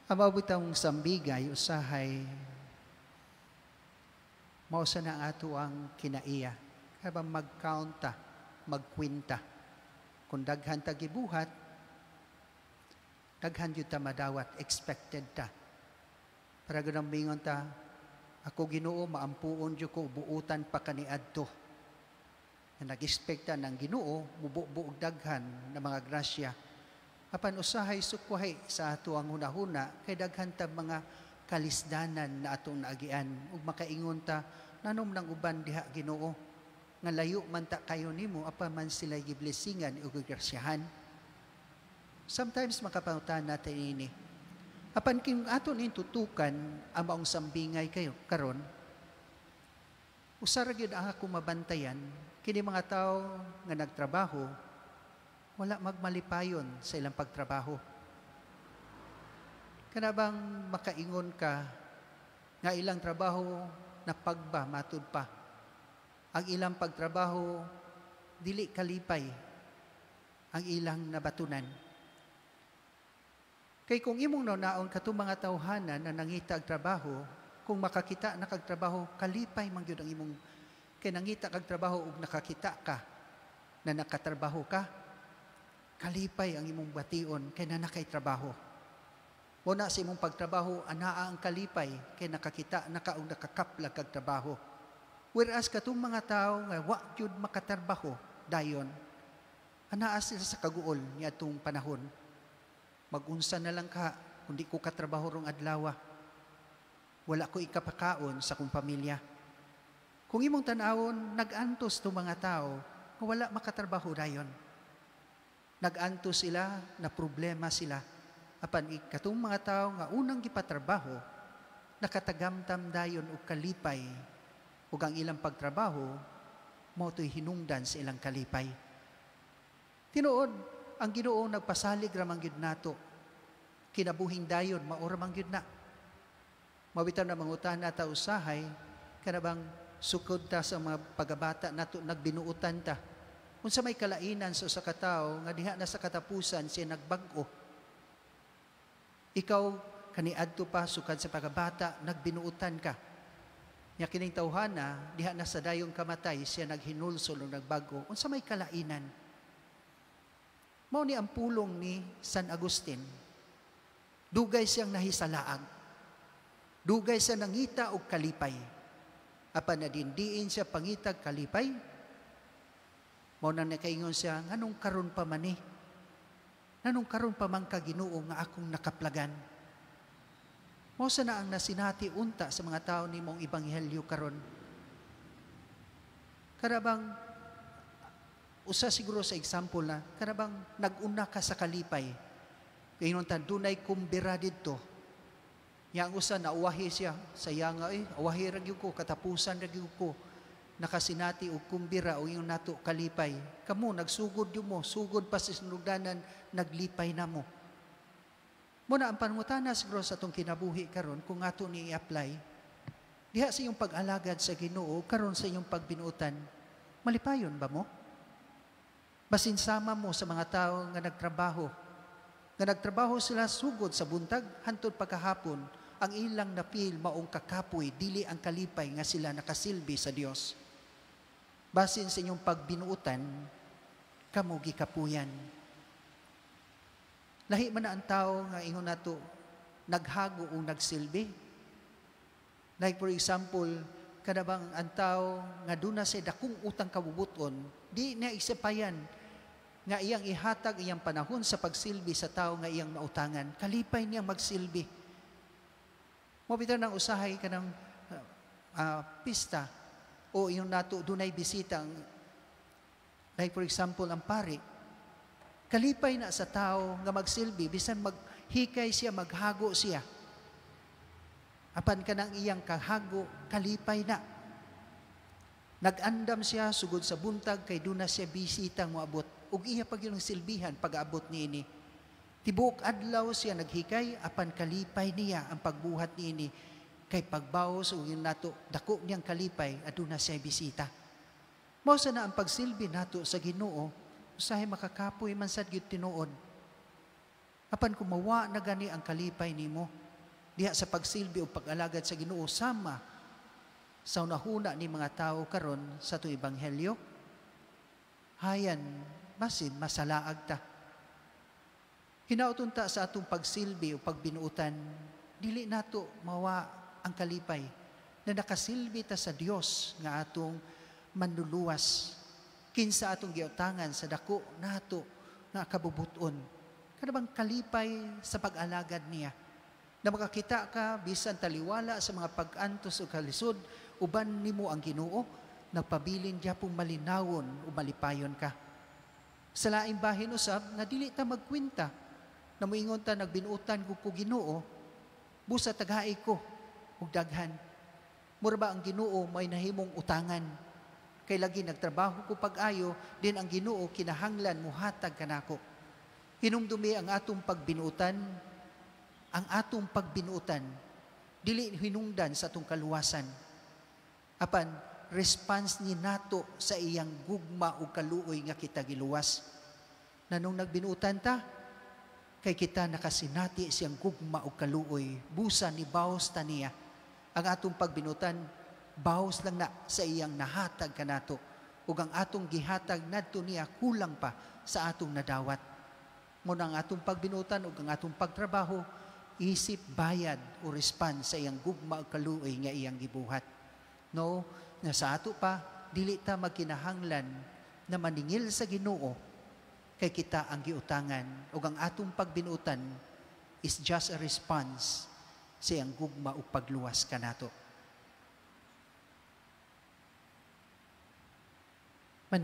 Ang mabutang sambigay usahay mao sa na ato ang kinaiya. Kaya mag-count ta, magkwenta. Kung daghan ta gibuhat, daghan gyud ta madawat, expected ta. Para ganang mingon ta, "Ako, Ginoo, maampuon jud ko, buutan pa kaniadto." Na nag-expect ta ng Ginoo, mububo og daghan na mga grasya. Apan usahay sukwahi sa ato ang hunahuna kay daghan ta mga kalisdanan na atong naagian ug makaingon ta, "Nanom nang uban diha, Ginoo, nga layo man ta kayo nimo, apan man sila giblesingan ug gigrasyahan?" Sometimes makapangutan natin ini. Apan kung ato ning tutukan ang maong sambingay kayo karon, usa ra gyud ang akong mabantayan, kini mga tao nga nagtrabaho, wala magmalipayon sa ilang pagtrabaho. Kana bang makaingon ka nga ilang trabaho napagba matud pa. Ang ilang pagtrabaho, dili kalipay ang ilang nabatunan. Kay kung imong naon katong mga tawhana na nangita og trabaho, kung makakita na kag trabaho, kalipay man gyud ang imong, kay nangita kag trabaho ug nakakita ka na nakatrabaho ka, kalipay ang imong bation kay na nakay trabaho. Muna sa imong pagtrabaho, anaa ang kalipay kay nakakita na ka og nakakaplag kag trabaho. Whereas katong mga tao nga wa gyud makatrabaho dayon, anaa sila sa kaguol niadtong panahon. "Magunsa na lang ka kung di ko katrabaho rong adlaw? Wala ko ikapakaon sa akong pamilya." Kung imong tan-awon, nag-antos tong mga tao nga wala makatrabaho dayon. Nag-antos sila, na problema sila. Apan katong mga tao nga unang gipatrabaho, nakatagamtam dayon og kalipay ug ang ilang pagtrabaho mao to'y hinungdan sa ilang kalipay. Tinuod, ang Ginoo nagpasalig ra man gyud nato. Kinabuhing dayon mao ra man gyud na. Mabitaw na mangutana ta usahay, kana bang sukod ta sa mga pagabata nato, nagbinuutan ta. Unsa may kalainan sa usa ka tawo nga diha na sa katapusan siya nagbag-o? Ikaw kaniadto pa sukad sa pagabata nagbinuutan ka. Nya kining tawhana, diha na sa dayong kamatay siya naghinulsol o nagbago. Unsa may kalainan? Mao ni ang pulong ni San Agustin. Dugay siyang nahisalaag. Dugay siya nangita og kalipay. Apan nadindiin siya pangitag kalipay. Mao nang nakaingon siya, "Nganong karon pa man ni? Nganong karon pa man ka, Ginoo, nga akong nakaplagan?" Mao sa na ang nasinati unta sa mga tao ni mong ebanghelyo karon. Karabang usa siguro sa example na karabang nag-una ka sa kalipay. Kay ta dunay kumbira didto. Yang usa nauwahi siya, saya nga eh, awahi ra gyud ko, katapusan ra gyud ko. Nakasinati og kumbira o yung nato kalipay. Kamo nagsugod gyud mo, sugod pa sa sinugdanan, naglipay na mo. Muna ang pangutana siguro sa atong kinabuhi karon, kung ato ni i-apply diha sa iyong pag-alagad sa Ginoo karon, sa iyong pagbinuutan, malipayon ba mo? Basin sama mo sa mga tao nga nagtrabaho sila sugod sa buntag hantod pagkahapon, ang ilang napil maong kakapoy, dili ang kalipay nga sila nakasilbi sa Dios. Basin sa inyong pagbinuutan, kamo gikapuyan. Lahi man na ang tao nga ingon nato naghago o nagsilbi. Like for example, kada bang ang tao nga duna sa dakong utang kabubuton, di na isapayan nga iyang ihatag iyang panahon sa pagsilbi sa tao nga iyang nautangan. Kalipay niyang magsilbi. Mo bitaw ng usahay kanang pista o yung nato dunay bisita, like for example ang pari, kalipay na sa tao nga magsilbi bisan maghikay siya, maghago siya. Apan kanang iyang kahago, kalipay na. Nag-andam siya sugod sa buntag kay duna siya bisita moabot ug iya pag yung silbihan pag-abot niini. Tibuok adlaw siya naghikay, apan kalipay niya ang pagbuhat niini kay pagbaos ug yung nato dako niyang kalipay aduna siya bisita. Mao sa na ang pagsilbi nato sa Ginoo, usahay makakapoy man sad gyud tinuod. Apan kung mawa na gani ang kalipay nimo diha sa pagsilbi o pag-alagad sa Ginoo sama sa unahuna ni mga tao karon sa atong ebanghelyo, hayan basin masalaag ta. Hinaut unta sa atong pagsilbi o pagbinuutan, dili nato mawa ang kalipay na nakasilbi ta sa Dios nga atong manluluwas, kinsa atong giutangan sa dako nato nga kabubuton. Kana bang kalipay sa pag-alagad niya na makakita ka bisan taliwala sa mga pag-antos o kalisod, uban nimo ang Ginoo, nagpabilin gyapong malinawon o malipayon ka. Sa laing bahin usab nga dili ta magkwenta na moingon ta, "Nagbinuutan ko Ginoo, busa tagai ko og daghan." Mura ba ang Ginoo may nahimong utangan? Kay lagi nagtrabaho ko pag-ayo, din ang Ginoo kinahanglan muhatag kanako. Hinumdumi ang atong pagbinuutan, ang atong pagbinuutan dili hinungdan sa atong kaluwasan. Apan response ni nato sa iyang gugma ug kaluoy nga kita giluwas. Na nung nagbinuutan ta, kay kita nakasinati siyang gugma ug kaluoy, busa ni baos ta niya. Ang atong pagbinuutan, baos lang na sa iyang nahatag kanato. Ug ang atong gihatag ngadto niya kulang pa sa atong nadawat. Mao ang atong pagbinuutan ug ang atong pagtrabaho isip bayad o response sa iyang gugma ug kaluoy nga iyang gibuhat. No, nga sa ato pa dili ta magkinahanglan na maningil sa Ginoo kay kita ang giutangan ug ang atong pagbinuutan is just a response sa iyang gugma ug pagluwas kanato.